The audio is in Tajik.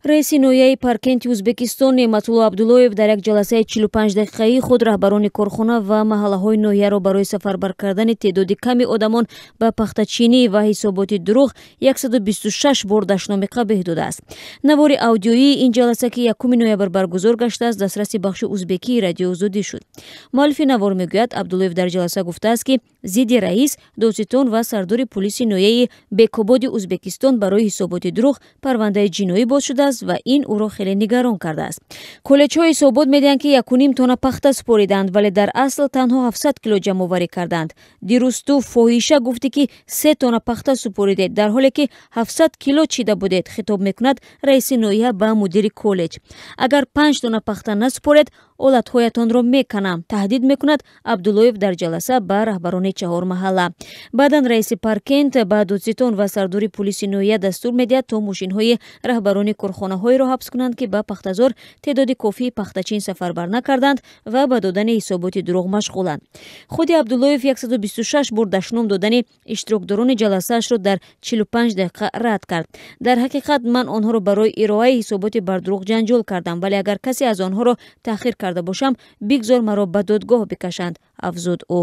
Раиси ноҳияи Паркенти Ӯзбекистон Неъматулло Абдуллоев дар як ҷаласаи 45 дақиқаии худ раҳбарони корхона ва маҳаллаҳои ноҳияро барои сафарбар кардани теъдоди ками одамон ба пахтачинӣ ва ҳисоботи дурӯғ 126 бор дашноми қабеҳ додааст. Навори аудиоии ин ҷаласа, ки 1 ноябр баргузор гаштааст, дастраси бахши узбекии Радиои Озодӣ шуд. Муаллифи навор мегӯяд, Абдуллоев дар ҷаласа гуфтааст, ки зидди раис, додситон ва сардори пулиси ноҳияи Бекободи Ӯзбекистон барои ҳисоботи дурӯғ парвандаи ҷиноӣ боз шудааст ва ин ӯро хеле нигарон кардааст. Коллеҷҳо ҳисобот медиҳанд, ки 1,5 тонна пахта супориданд, вале дар асл танҳо 700 кило ҷамъоварӣ карданд. Дирӯз ту, фоҳиша, гуфтӣ, ки 3 тонна пахта супоридед, дар ҳоле ки 700 кило чида будед, хитоб мекунад раиси ноҳия ба мудири коллеҷ. Агар 5 тонна пахта насупоред, олатҳоятонро меканам, таҳдид мекунад Абдуллоев дар ҷаласа ба раҳбарони чаҳор маҳалла. Баъдан раиси Паркент ба додситон ва сардори пулиси ноҳия дастур медиҳад, то мошинҳои раҳбарони корхонаҳоеро ҳабс кунанд, ки ба пахтазор теъдоди кофии пахтачин сафарбар накарданд ва ба додани ҳисоботи дурӯғ машғуланд. Худи Абдуллоев 126 бор дашном додани иштирокдорони ҷаласаашро дар 45 дақиқа рад кард. Дар ҳақиқат ман онҳоро барои ироаи ҳисоботи бардурӯғ ҷанҷол кардам, вале агар касе аз онҳоро таҳқир карда бошам, бигзор маро ба додгоҳ бикашанд, афзуд ӯ.